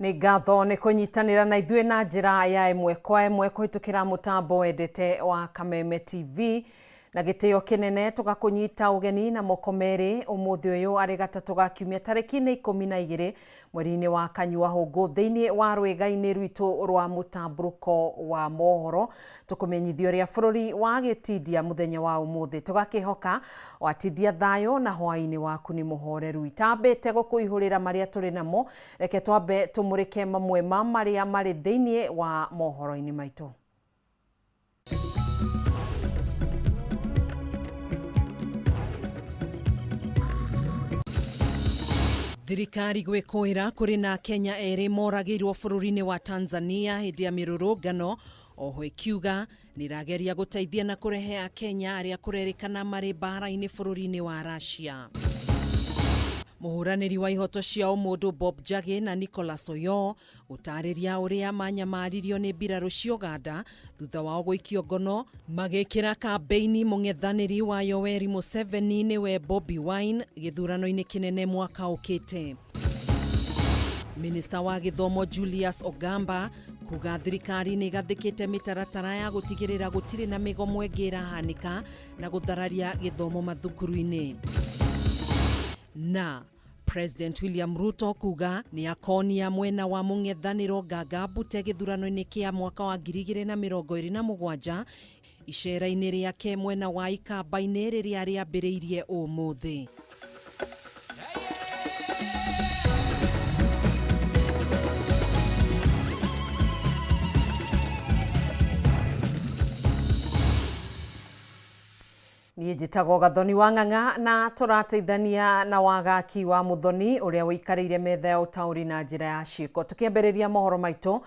Nĩ ngatho nĩ kũnyitanĩra na ithuĩ na njĩra ya ĩmwe kwa ĩmwe kũhĩtũkĩra mũtambo wendete wa Kameme TV na gĩtĩo kĩnene tũgakũnyita ũgeni na moko merĩ ũmũthĩ ũyũ arĩ gatatũ ga kiumia tarĩki-inĩ 12 mweri-inĩ wa Kanyua Hũngũ thĩinĩ wa rwĩga-inĩ rwitũ rwa mũtambũrũko wa mohoro tũkũmenyithia ũrĩa bũrũri wa gĩtindia mũthenya wa ũmũthĩ tũgakĩhoka watindia thayũ na hwaĩ-inĩ waku nĩ mũhoreru. Itambĩte gũkũihũrĩra marĩa tũrĩ namo, reke twambe tũmũrĩke mamwe ma marĩa marĩ thĩinĩ wa mohoro-inĩ maitũ. Thirikari gwĩkũĩra kũrĩ na Kenya erĩ moragĩirwo bũrũri-inĩ wa Tanzania hĩndĩ ya mĩrũrũngano, oho ĩkiuga nĩrageria gũteithia na kũrehe Akenya arĩa kũrerĩkana marĩ mbara-inĩ bũrũri-inĩ wa Russia. Mũhũranĩri wa ihoto cia ũmũndũ Bob Njagi na Nicholas Oyoo gũtarĩria ũrĩa manyamaririo nĩ mbirarũ cia Ũganda thutha wao gũikio ngono magĩkĩra kambĩini mũng'ethanĩri wa Yoweri Museveni nĩwe Bobi Wine gĩthurano-inĩ kĩnene mwaka ũkĩte. Minista wa gĩthomo Julius Ogamba kuga thirikari nĩ ĩgathĩkĩte mĩtaratara ya gũtigĩrĩra gũtirĩ na mĩgomo ĩngĩ ĩrahanĩka na gũthararia gĩthomo mathukuru-inĩ. Na President William Ruto kuga nĩ akonia mwena wa mũng'ethanĩro nganga mbute gĩthurano-inĩ kĩa mwaka wa 2027 icera-inĩ rĩake mwena wa Ikamba-inĩ rĩrĩa rĩambĩrĩirie ũmũthĩ. Niĩ njĩtagwo Gathoni wa Ng'ang'a na tũrateithania na Wagaki wa Mũthoni ũrĩa ũikarĩire metha ya ũtaũri na njĩra ya ciĩko. Tũkĩambĩrĩria mohoro maitũ,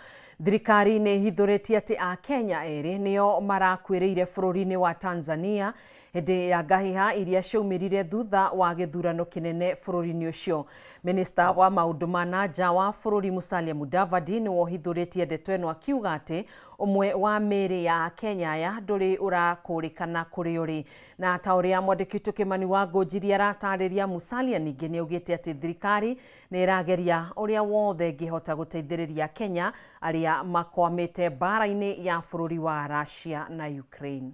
thirikari nĩ ĩhithũrĩtie atĩ Akenya erĩ nĩo marakuĩrĩire bũrũri-inĩ wa Tanzania hĩndĩ ya ngahĩha iria ciaumĩrire thutha wa gĩthurano kĩnene bũrũri-inĩ ũcio. Minista wa maũndũ ma na nja wa bũrũri Musalia Mudavadi nĩwe ũhithũrĩtie ndeto ĩno akiuga atĩ ũmwe wa mĩĩrĩ ya Akenya aya ndũrĩ ũrakũrĩkana kũrĩ ũrĩ. Na ta ũrĩa mwandĩki witũ Kĩmani wa Ngũnjiri aratarĩria, Musalia ningĩ nĩ augĩte atĩ thirikari nĩ ĩrageria ũrĩa wothe ĩngĩhota gũteithĩrĩria Akenya arĩa makwamĩte mbara-inĩ ya bũrũri wa Russia na Ukraine.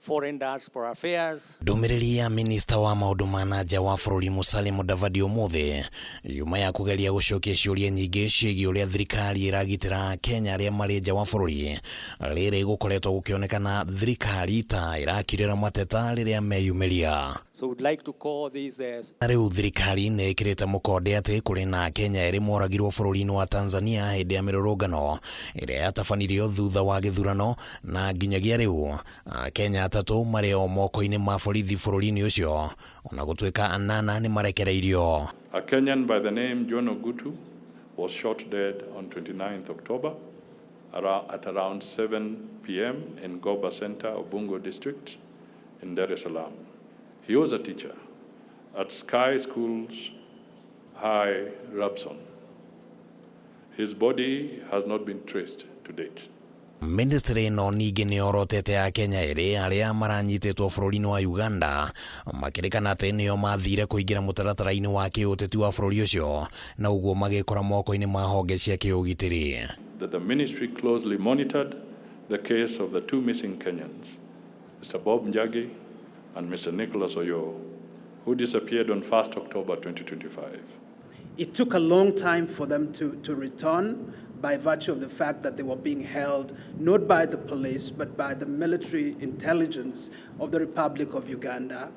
Foreign Diaspora Affairs. Ndũmĩrĩri ya minista wa maũndũ ma na nja wa bũrũri Musalia Mudavadi ũmũthĩ yuma ya kũgeria gũcokia ciũria nyingĩ ciĩgiĩ ũrĩa thirikari ĩragitĩra Kenya arĩa marĩ nja wa bũrũri. Rĩrĩ gũkoretwo gũkĩonekana thirikari ta ĩrakirĩra mateta rĩrĩa meyumĩria. So we'd like to call this Na rĩu thirikari nĩ ĩkĩrĩte mũkonde atĩ kũrĩ na Akenya erĩ moragirwo bũrũri-inĩ wa Tanzania hĩndĩ ya mĩrũrũngano ĩrĩa yatabanirio thutha wa gĩthurano na nginyagia rĩu Akenya atatũ marĩ o moko-inĩ ma borithi bũrũri-inĩ ũcio ona gũtuĩka anana nĩ marekereirio. A Kenyan by the name John Ogutu was shot dead on 29th October at around 7 p.m. in Goba Center, Ubungo District in Dar es Salaam. He was a teacher at Sky Schools High, Rabson. His body has not been traced to date. Ministry ĩno ningĩ nĩ yorotete Akenya erĩ arĩa maranyitĩtwo bũrũri-inĩ wa Uganda makĩrĩkana atĩ nĩo mathire kũingĩra mũtaratara-inĩ wa kĩũteti wa bũrũri ũcio na ũguo magĩkora moko-inĩ ma honge cia kĩũgitĩri. That the ministry closely monitored the case of the two missing Kenyans, Mr. Bob Njagi and Mr. Nicholas Oyoo, who disappeared on 1st October 2025. It took a long time for them to return by virtue of the fact that they were being held not by the police but by the military intelligence of the Republic of Uganda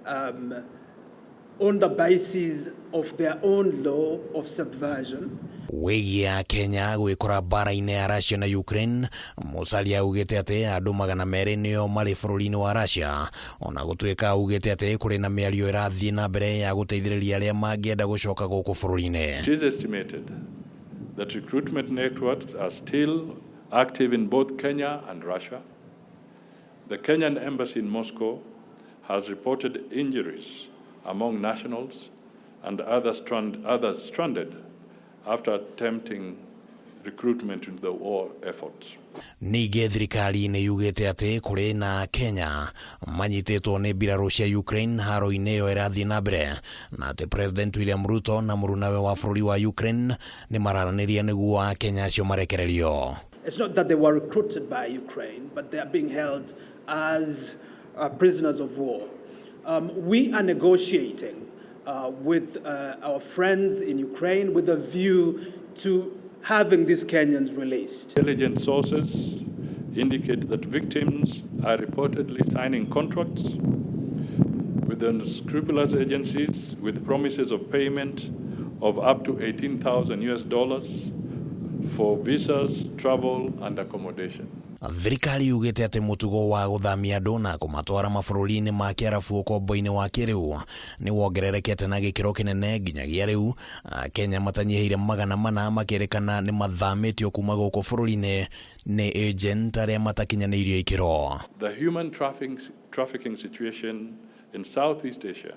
on the basis of their own law of subversion. Wĩgiĩ Akenya gwĩkora mbara-inĩ ya Russia na Ukraine, Musalia augĩte atĩ andũ 200 nĩo marĩ bũrũri-inĩ wa Russia, ona gũtuĩka augĩte atĩ kũrĩ na mĩario ĩrathiĩ na mbere ya gũteithĩrĩria arĩa mangĩenda gũcoka gũkũ bũrũri-inĩ. It is estimated that recruitment networks are still active in both Kenya and Russia. The Kenyan embassy in Moscow has reported injuries among nationals and others stranded after attempting recruitment into the war efforts. Ningĩ thirikari nĩ yugĩte atĩ kũrĩ na Kenya manyitĩtwo nĩ mbirarũ cia Ukraine haro-inĩ ĩyo ĩrathiĩ na mbere, na atĩ President William Ruto na mũrunawe wa bũrũri wa Ukraine nĩ mararanĩria nĩguo Akenya acio marekererio. It's not that they were recruited by Ukraine, but they are being held as prisoners of war. We are negotiating with our friends in Ukraine with a view to having these Kenyans released. Intelligence sources indicate that victims are reportedly signing contracts with unscrupulous agencies with promises of payment of up to $18,000 for visas, travel and accommodation. Thirikari yugĩte atĩ mũtugo wa gũthamia andũ na kũmatwara mabũrũri-inĩ ma kĩarabu ũkombo-inĩ wa kĩrĩu nĩ wongererekete na gĩkĩro kĩnene nginyagia rĩu Akenya matanyihĩire 400 makĩrĩkana nĩ mathamĩtio kuma gũkũ bũrũri-inĩ nĩ agent arĩa matakinyanĩirio ikĩro. The human trafficking situation in Southeast Asia,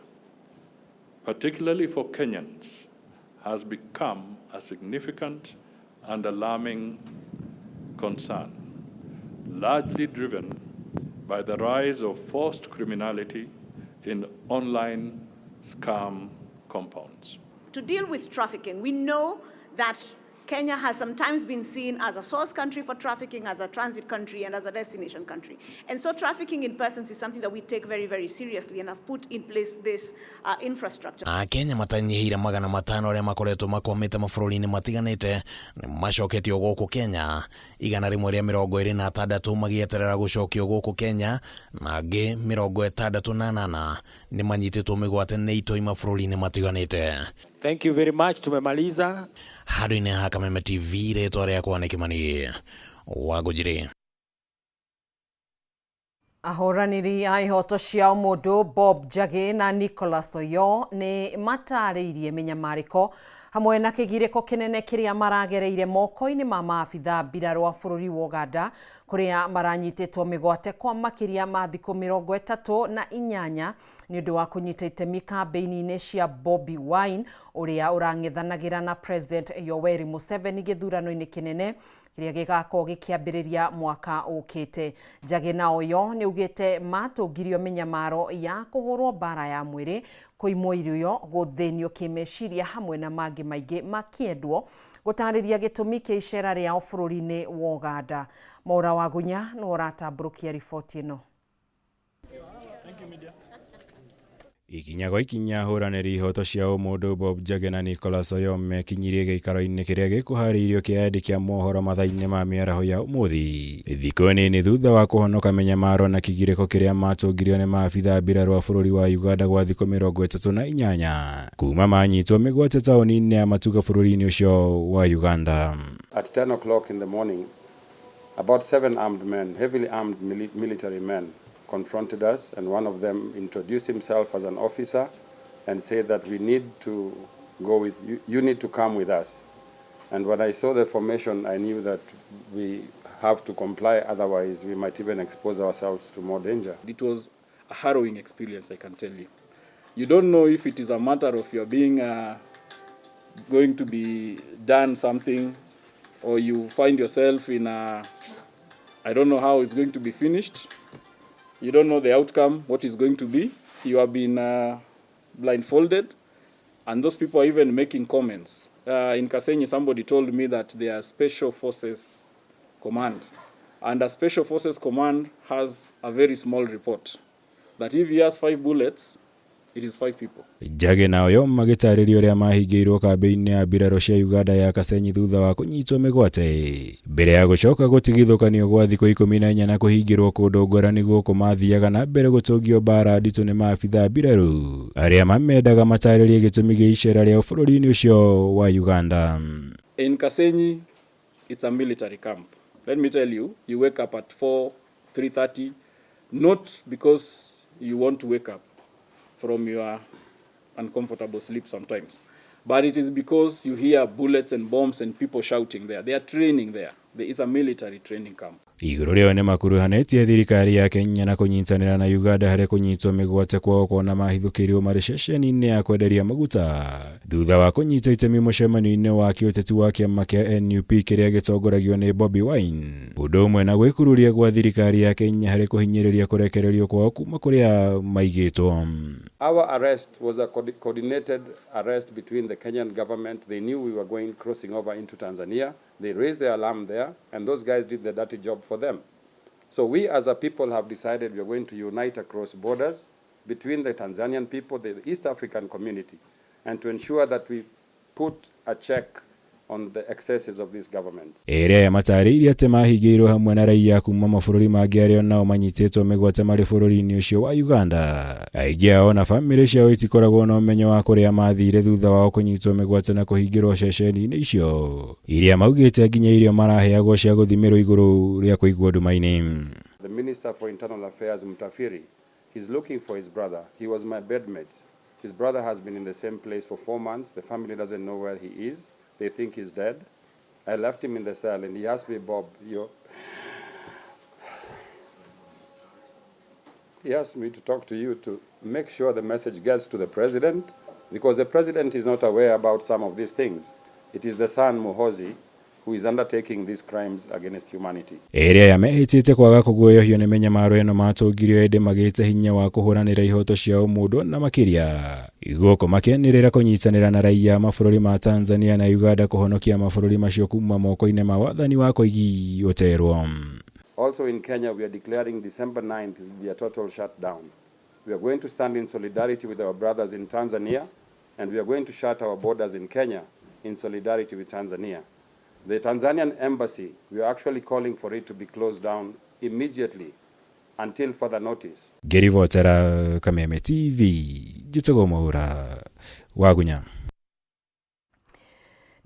particularly for Kenyans, has become a significant and alarming concern, largely driven by the rise of forced criminality in online scam compounds. To deal with trafficking, we know that Kenya has sometimes been seen as a source country for trafficking, as a transit country, and as a destination country. And so trafficking in persons is something that we take very, very seriously and have put in place this infrastructure. Akenya matanyihĩire 500 arĩa makoretwo makwamĩte mabũrũri-inĩ matiganĩte nĩ macoketio gũkũ Kenya, 126 magĩeterera gũcokio gũkũ Kenya, na angĩ 68 nĩ manyitĩtwo mĩgwate nĩ itoi mabũrũri-inĩ matiganĩte. Thank you very much. Tumemaliza. Handũ-inĩ ha Kameme TV, rĩtwa rĩakwa nĩ Kimani Wangũnjiri. Ahũranĩri a ihoto cia ũmũndũ Bob Njagi na Nicholas Oyoo nĩ matarĩirie mĩnyamarĩko hamwe na kĩgirĩko kĩnene kĩrĩa maragereire moko-inĩ ma maabitha mbirarũ a bũrũri wa Uganda kũrĩa maranyitĩtwo mĩgwate kwa makĩria ma thikũ 38 nĩ ũndũ wa kũnyita itemi kambĩini-inĩ cia Bobi Wine ũrĩa ũrang'ethanagĩra na President Yoweri Museveni gĩthurano-inĩ kĩnene kĩrĩa gĩgakorwo gĩkĩambĩrĩria mwaka ũkĩte. Njagi na Oyoo nĩ augĩte matũngirio mĩnyamaro ya kũhũrwo mbara ya mwĩrĩ, kũimwo irio, gũthĩnio kĩmeciria hamwe na mangĩ maingĩ makĩendwo gũtarĩria gĩtũmi kĩa icera rĩao bũrũri-inĩ wa Uganda. Maura Wagunya nĩwe ũratambũrũkia riboti ĩno. Ikinya gwa ikinya ahũranĩri ihoto cia ũmũndũ Bob Njagi na Nicholas Oyoo mekinyirie gĩikaro-inĩ kĩrĩa gĩkũharĩirio kĩa andĩki a mohoro mathaa-inĩ ma mĩaraho ya ũmũthĩ, thikũ nini thutha wa kũhonoka mĩnyamaro na kĩgirĩko kĩrĩa matũngirio nĩ maabitha mbirarũ a bũrũri wa Uganda gwa thikũ 38 kuma manyitwo mĩgwate taũni-inĩ ya Matuga bũrũri-inĩ ũcio wa Uganda. At 10 o'clock in the morning, about 7 armed men, heavily armed military men, confronted us, and one of them introduced himself as an officer and said that we need to go with you, you need to come with us. And when I saw the formation, I knew that we have to comply, otherwise we might even expose ourselves to more danger. It was a harrowing experience, I can tell you. You don't know if it is a matter of your being going to be done something, or you find yourself in a, I don't know how it's going to be finished. You don't know the outcome, what is going to be. You have been blindfolded, and those people are even making comments. In Kasenyi, somebody told me that they are Special Forces Command, and a Special Forces Command has a very small report that if he has 5 bullets, it is 5 people. Njagi na Oyoo magĩtarĩria ũrĩa mahingĩirwo kambĩ-inĩ ya mbirarũ cia Uganda ya Kasenyi thutha wa kũnyitwo mĩgwate mbere ya gũcoka gũtigithũkanio gwa thikũ 14 na kũhingĩrwo kũndũ ngũrani gũkũ mathiaga na mbere gũtũngio mbara nditũ nĩ maabitha mbirarũ arĩa mamendaga matarĩrie gĩtũmi gĩa icera rĩao bũrũri-inĩ ũcio wa Uganda. In Kasenyi, it's a military camp. Let me tell you, you wake up at 4, 3:30, not because you want to wake up from your uncomfortable sleep sometimes, but it is because you hear bullets and bombs and people shouting there. They are training there. It's a military training camp. Igũrũ rĩao nĩmakuruhanĩtie thirikari ya Kenya na kũnyitanĩra na Uganda harĩ kũnyitwo mĩgwate kwao kuona mahithũkĩirwo marĩ ceceni-inĩ ya kwenderia maguta thutha wa kũnyita itemi mũcemanio-inĩ wa kĩũteti wa kĩama kĩa NUP kĩrĩa gĩtongoragio nĩ Bobi Wine, ũndũ ũmwe na gwĩkururia gwa thirikari ya Kenya harĩ kũhinyĩrĩria kũrekererio kwao kuma kũrĩa maigĩtwo. Our arrest was a coordinated arrest between the Kenyan government. They knew we were going crossing over into Tanzania. They raised the alarm there, and those guys did the dirty job for them. So we as a people have decided we are going to unite across borders between the Tanzanian people, the East African community, and to ensure that we put a check on the excesses of these governments. Erĩ aya matarĩirie atĩ mahingĩirwo hamwe na raiya kuma mabũrũri mangĩ arĩa nao manyitĩtwo mĩgwate marĩ bũrũri-inĩ ũcio wa Uganda. Aingĩ ao na bamĩrĩ ciao itikoragwo na ũmenyo wa kũrĩa mathire thutha wao kũnyitwo mĩgwate na kũhingĩrwo ceceni-inĩ icio iria maugĩte nginya irio maraheagwo cia gũthimĩrwo igũrũ rĩa kũigwo nduma-inĩ. The Minister for Internal Affairs, Mutafiri, he's looking for his brother. He was my bedmate. His brother has been in the same place for 4 months. The family doesn't know where he is. They think he's dead. I left him in the cell and he asked me, Bob, he asked me to talk to you to make sure the message gets to the president, because the president is not aware about some of these things. It is the son, Muhoozi, who is undertaking these crimes against humanity. Erĩ aya mehĩtĩte kwaga kũguoyohio nĩ mĩnyamaro ĩno matũngirio ĩndĩ magĩte hinya wa kũhũranĩra ihoto cia ũmũndũ na makĩria gũkũ makĩanĩrĩra kũnyitanĩra na raiya a mabũrũri ma Tanzania na Uganda kũhonokia mabũrũri macio kuma moko-inĩ ma wathani wa Koigi ũterwo. Also in Kenya, we are declaring December 9th will be a total shutdown. We are going to stand in solidarity with our brothers in Tanzania, and we are going to shut our borders in Kenya in solidarity with Tanzania. The Tanzanian embassy, we are actually calling for it to be closed down immediately until further notice. Ngĩribotera Kameme TV, njĩtagwo Mwaura Wagunya.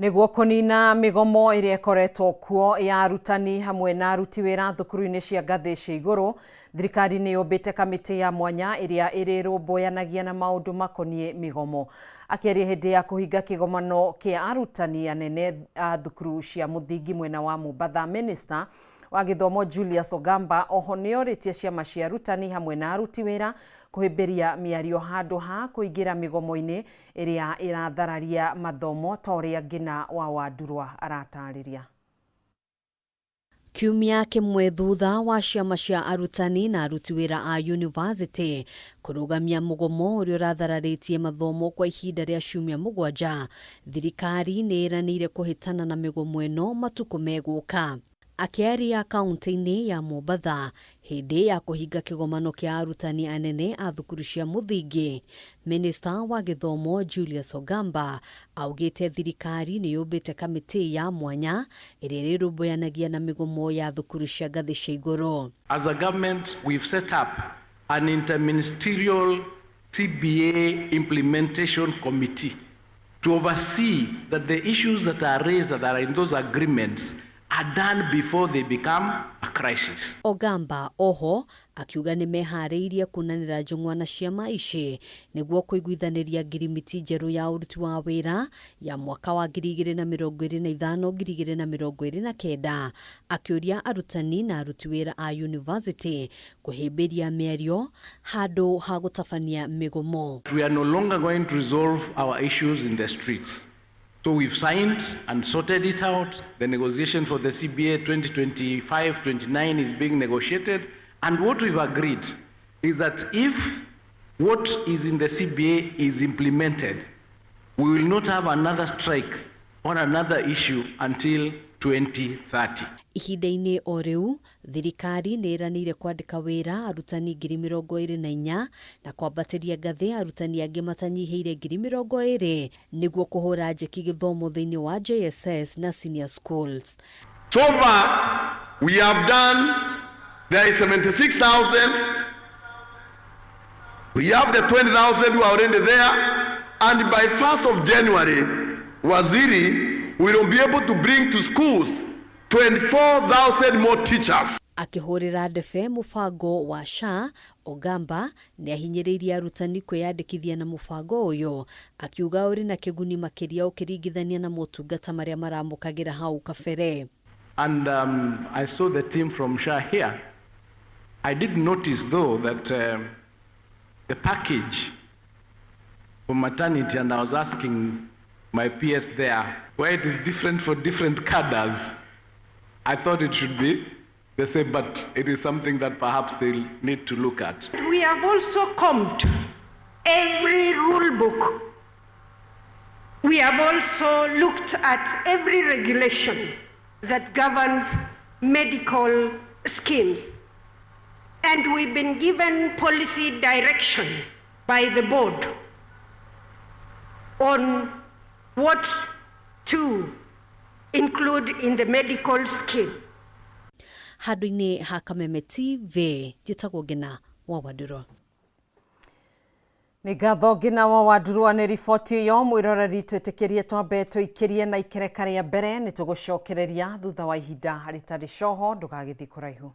Nĩguo kũnina mĩgomo ĩrĩa ĩkoretwo kuo ya arutani hamwe na aruti wĩra thukuru-inĩ cia ngathĩ cia igũrũ, thirikari nĩ yũmbĩte kamĩtĩ ya mwanya ĩrĩa ĩrĩrũmbũyanagia na maũndũ makoniĩ mĩgomo. Akĩaria hĩndĩ ya kũhinga kĩgomano kĩa arutani anene a thukuru cia mũthingi mwena wa Mombatha, Minister wa gĩthomo Julius Ogamba oho nĩorĩtie ciama cia arutani hamwe na aruti wĩra kũhĩmbĩria mĩario handũ ha kũingĩra mĩgomo-inĩ ĩrĩa ĩrathararia mathomo ta ũrĩa Ngina wa Wandurwa aratarĩria. Kiumia kĩmwe thutha wa ciama cia arutani na aruti wĩra a university kũrũgamia mũgomo ũrĩa ũrathararĩtie mathomo kwa ihinda rĩa ciumia 7, thirikari nĩ ĩranĩire kũhĩtana na mĩgomo ĩno matukũ megũka. Akĩaria kaunti-inĩ ya Mombatha hĩndĩ ya kũhinga kĩgomano kĩa arutani anene a thukuru cia mũthingi, Minister wa gĩthomo Julius Ogamba augĩte thirikari nĩ yũmbĩte kamĩtĩ ya mwanya ĩrĩa ĩrũmbũyanagia na mĩgomo ya thukuru cia ngathĩ cia igũrũ. As a government, we've set up an interministerial CBA implementation committee to oversee that the issues that are raised that are in those agreements are done before they become a crisis. Ogamba oho akiuga nĩ meharĩirie kunanĩra njũng'wa na ciama ici nĩguo kũiguithanĩria ngirimiti njerũ ya ũruti wa wĩra ya mwaka wa 2025 2029, akĩũria arutani na aruti wĩra a university kũhĩmbĩria mĩario handũ ha gũtabania mĩgomo. We are no longer going to resolve our issues in the streets. So we've signed and sorted it out. The negotiation for the CBA 2025-29 is being negotiated. And what we've agreed is that if what is in the CBA is implemented, we will not have another strike or another issue until 2030. Ihinda-inĩ o rĩu, thirikari nĩ ĩranĩire kwandĩka wĩra arutani 24,000 na kwambatĩria ngathĩ arutani angĩ matanyihĩire 20,000 nĩguo kũhũra njeki gĩthomo thĩinĩ wa JSS na senior schools. So far, we have done, there is 76,000. We have the 20,000 who are already there. And by 1st of January, Waziri will be able to bring to schools 24,000 more teachers. Akĩhũrĩra ndebe mũbango wa SHA, Ogamba nĩ ahinyĩrĩirie arutani kwĩyandĩkithia na mũbango ũyũ, akiuga ũrĩ na kĩguni makĩria ũkĩringithania na motungata marĩa maramũkagĩra hau kabere. And I saw the team from SHA here. I did notice, though, that the package for maternity, and I was asking my PS there, where it is different for different cadres. I thought it should be the same, but it is something that perhaps they'll need to look at. We have also combed every rule book. We have also looked at every regulation that governs medical schemes. And we've been given policy direction by the board on what to include in the medical scheme. Handũ-inĩ ha Kameme TV, njĩtagwo Ngina wa Wandũrũ. Nĩ ngatho Ngina wa Wandurwa nĩ riboti ĩyo. Mwĩroreri, twĩtĩkĩrie twambe tũikĩrie na ikereka rĩa mbere, nĩ tũgũcokereria thutha wa ihinda rĩtarĩ coho. Ndũgagĩthiĩ kũraihu.